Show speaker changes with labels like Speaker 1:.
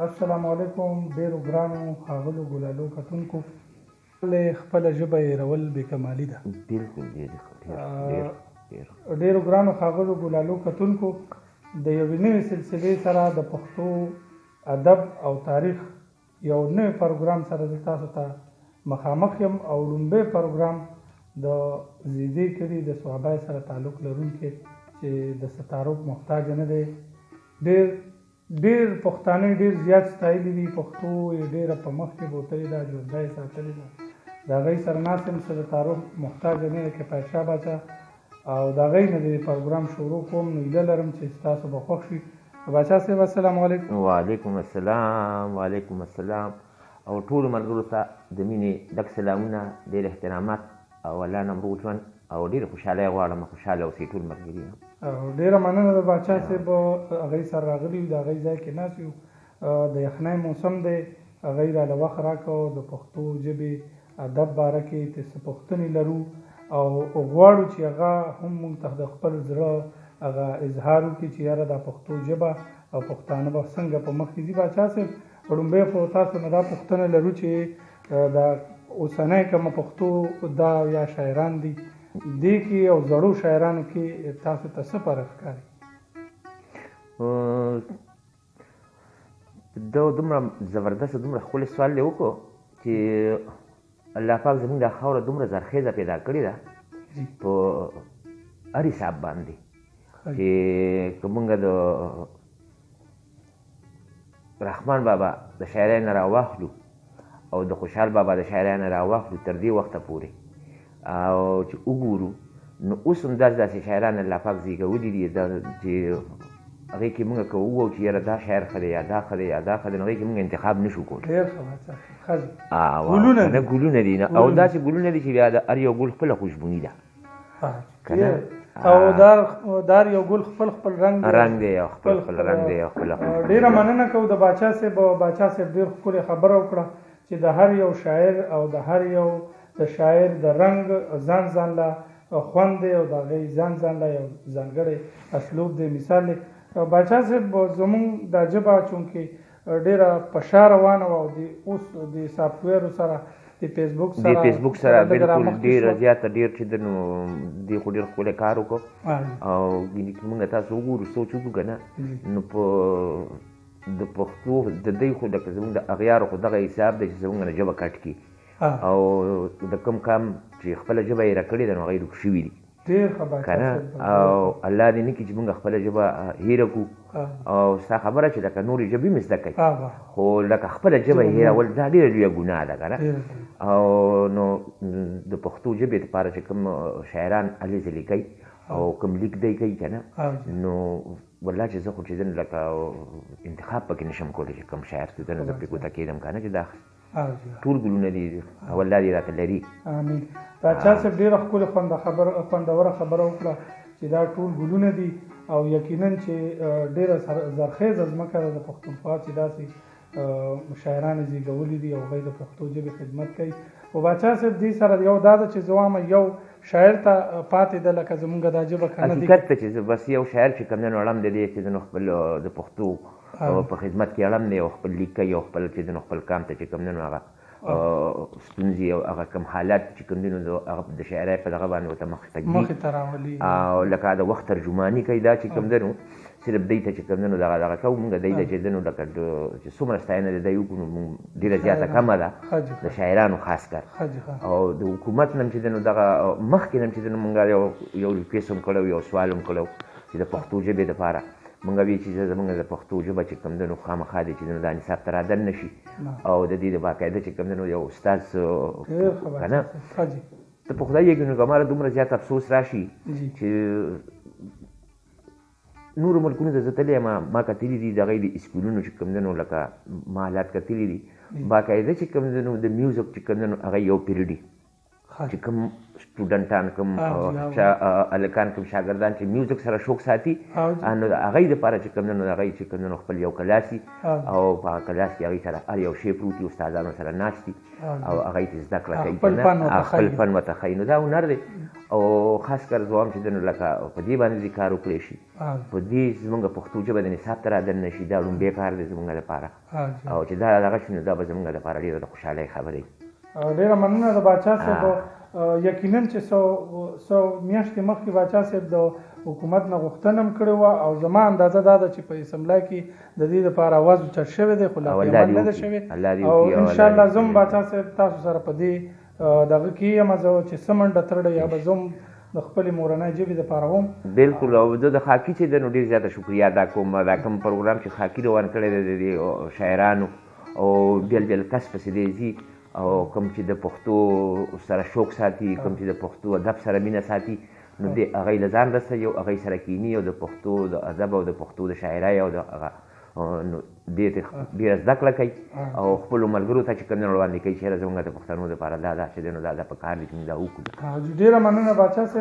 Speaker 1: السلام علیکم ډیرو ګرانو ښاغلو ګلالو کتونکو. له خپله ژبه هېرول بې کمالي ده.
Speaker 2: بالکل، ډېر ډېر ډېر.
Speaker 1: ډیرو ګرانو ښاغلو ګلالو کتونکو، د یوې نوې سلسلې سره، د پښتو ادب او تاریخ یو نوی پروګرام سره زه تاسو ته مخامخ یم، او لومړی پروګرام د زیدې کلي د صوابۍ سره تعلق لرونکی چې د څه تعارف محتاج نه دی، ډیر ډیر پښتانه ډیر زیات ستایلي دي، پښتو یې ډیره په مخ کې بوتلې ده، ژوندی یې ساتلې ده، د هغې سره ناست یم، څه د تعارف محتاج نه دی، کفایت شاه باچا، او د هغې نه د پروګرام شروع کوم. نو هیله لرم چې ستاسو به خوښ شي. باچا صاحب، السلام علیکم.
Speaker 2: وعلیکم السلام، وعلیکم السلام، او ټولو ملګرو ته د مینې ډک سلامونه، ډېر احترامات، او الله نه روغ ژوند او ډېره خوشحالۍ غواړم. خوشحاله اوسئ ټول ملګري.
Speaker 1: ډېره مننه د باچا صاحب. هغې سره راغلي یو، د هغې ځای کې ناست یو، د یخنۍ موسم دی، هغې راله وخت راکړ. د پښتو ژبې ادب باره کې ته څه پوښتنې لرو او غواړو چې هغه هم موږ ته د خپل زړه هغه اظهار وکړي چې یاره دا پښتو ژبه او پښتانه به څنګه په مخ کې ځي. باچا صاحب، لومړی خو تاسو نه دا پوښتنه لرو چې دا اوسنۍ کومه پښتو دا یا شاعران دي، دې کې او زړو شاعرانو کې تاسو ته څه فرق ښکاري؟
Speaker 2: دا دومره زبردست، دومره ښکلی سوال دی وکړو چې الله پاک زموږ دا خاوره دومره زرخیزه پیدا کړې ده په هر حساب باندې چې که موږ د رحمان بابا د شاعرۍ نه راواخلو او د خوشحال بابا د شاعرۍ نه راواخلو تر دې وخته پورې او چې وګورو، نو اوس هم داسې داسې شاعران الله پاک زیږولي دي چې هغې کې موږ که ووایو چې یاره دا شاعر ښه دی یا دا ښه دی یا دا ښه دی، نو هغې کې موږ انتخاب نه شو کولی.
Speaker 1: ډېر ښه باچا،
Speaker 2: ګلونه نه ګلونه دي، او داسې ګلونه دي چې بیا د هر یو ګل خپله خوشبويي ده.
Speaker 1: که او دار یو ګل خپل خپل رنګ
Speaker 2: دی، رنګ دی او خپل خپل رنګ دی او خپل.
Speaker 1: ډیره مننه کوو د باچا صاحب. باچا صاحب ډیر ښکلې خبره وکړه چې د هر یو شاعر او د هر یو د شاعر د رنګ ځان ځان له خوند دی او د هغې ځان ځان له یو ځانګړی اسلوب دی. مثال دی، باچا صاحب، زمونږ دا ژبه چونکې ډیره په شا روانه وه او د اوس د سافټویرو سره، د فیسبوک سره،
Speaker 2: د فیسبوک سره بالکل ډیر زیات ډیر چې د نو دی خو ډیر ښکلی کار وکړ. او ګینه چې موږ تاسو وګورو، سوچ وکړو که نه، نو په د پښتو د دی خو لکه زموږ د اغیارو خو دغه حساب دی چې زموږ نه ژبه کټ کړي، او د کوم کام چې خپله ژبه هېره کړې ده، نو هغه ورک شوي دي.
Speaker 1: ډېر ښه.
Speaker 2: که نه، او الله دې نه کړي چې موږ خپله ژبه هېره کړو. او ستا خبره چې لکه نورې ژبې مې زده کوي، خو لکه خپله ژبه هېرول دا ډېره لویه ګناه ده، که نه؟ او نو د پښتو ژبې لپاره چې کوم شاعران هلې ځلې کوي او کوم لیک دی کوي، که نه، نو والله چې زه خو چې لکه انتخاب پکې نشم کولی چې کوم شاعر چې زه پرې ګوته کېدم، که نه، چې دا ټول ګلونه دي او الله دې راته لري.
Speaker 1: امین. باچا صاحب ډېره ښکلې خوندوره خبره وکړه چې دا ټول ګلونه دي، او یقینا چې ډېره زرخیزه ځمکه ده د پښتونخوا چې داسې شاعران یې زیږولي دي او هغوی د پښتو ژبې خدمت کوي. خو باچا صاحب، دې سره یو دا ده چې زه وایم یو شاعر ته پاتې ده لکه زمونږ دا ژبه که نه.
Speaker 2: حقیقت ته چې زه بس یو شاعر چې کوم دی نو اړم دی دی چې نو خپل د پښتو په خدمت کې اړم دی او خپل لیک کوي او خپل چې نو خپل کام ته چې کوم دی نو هغه ستونزې او هغه کوم حالات چې کوم دي، نو هغه د شاعرۍ په دغه باندې ورته مخې ته
Speaker 1: ږدي، مخې ته راولي.
Speaker 2: او لکه د وخت ترجماني کوي. دا چې کوم دی نو صرف دی ته چې کوم دی نو دغه دغه کوو مونږ دی ته چې دی نو لکه چې څومره ستاینه د دی وکړو، نو مونږ ډېره زیاته کمه ده، د شاعرانو خاص کر. او د حکومت نم چې دی نو دغه مخکې نم چې دی نو مونږ یو ریکویسټ هم کړی، یو سوال هم کړی چې د پښتو ژبې دپاره مونږ وی چې زمونږ د پښتو ژبه چې کوم دی نو خامخا دی چې دا نصاب ته رادننه شي او د دې د باقاعده چې کوم دی نو یو استاد، که نه؟ ته په خدای یې نو که دومره زیات افسوس راشي چې نورو ملکونو ته زه تللی یم، ما کتلي دي د هغوی د اسکولونو چې کوم دی نو لکه ما حالات کتلي دي، باقاعده چې کوم دی نو د میوزک چې کوم دی نو هغه یو پیریډ. چې کوم سټوډنټان، کوم هلکان، کوم شاګردان چې میوزیک سره شوق ساتي، نو د هغوی دپاره چې کوم دی نو هغوی چې کوم دی نو خپل یو کلاس او په هغه کلاس کې هغوی سره هر یو شی پروت وي، استادانو سره ناست دي او هغوی ته زده کړه کوي، خپل فن ورته ښیي. نو دا هنر دی او خاص کر زه وایم چې دی نو لکه په دې باندې دې کار وکړی شي، په دې زمونږ پښتو ژبه د نصاب ته رادننه شي، دا ړومبی کار دی زمونږ لپاره، او چې دا دغه شي نو دا به زمونږ لپاره ډېره د خوشحالۍ خبره وي.
Speaker 1: ډېره مننه د باچا صاحب. یقینا چې څو میاشتې مخکې باچا صاحب د حکومت نه غوښتنه هم کړې وه، او زما اندازه دا ده چې په اسمبلۍ کې د دې لپاره اواز اوچت شوی دی، خو لا پرې عمل نه دی شوی، او انشاءالله زه هم باچا صاحب تاسو سره په دې دغه کې یم، زه چې څه منډه ترړه یا به زه هم د خپلې مورنۍ ژبې دپاره وم.
Speaker 2: بالکل. او زه د خاکي چې ده نو ډېر زیاته شکریه ادا کوم، دا کوم پروګرام چې خاکي روان کړی دی د دې شاعرانو او بېل بېل کس پسې دی ځي، او کوم چې د پښتو سره شوق ساتي، کوم چې د پښتو ادب سره مینه ساتي، نو دې هغوی له ځان رسوي او هغوی سره کښېني او د پښتو د ادب او د پښتو د شاعرۍ او د هغه نو دې ته ډېره زده کړه کوي او خپلو ملګرو ته چې کوم دی وړاندې کوي چې یاره زموږ د پښتنو دپاره دا دا چې دی نو دا دا په کار دی چې موږ دا وکړو.
Speaker 1: ډېره مننه باچا صاحب.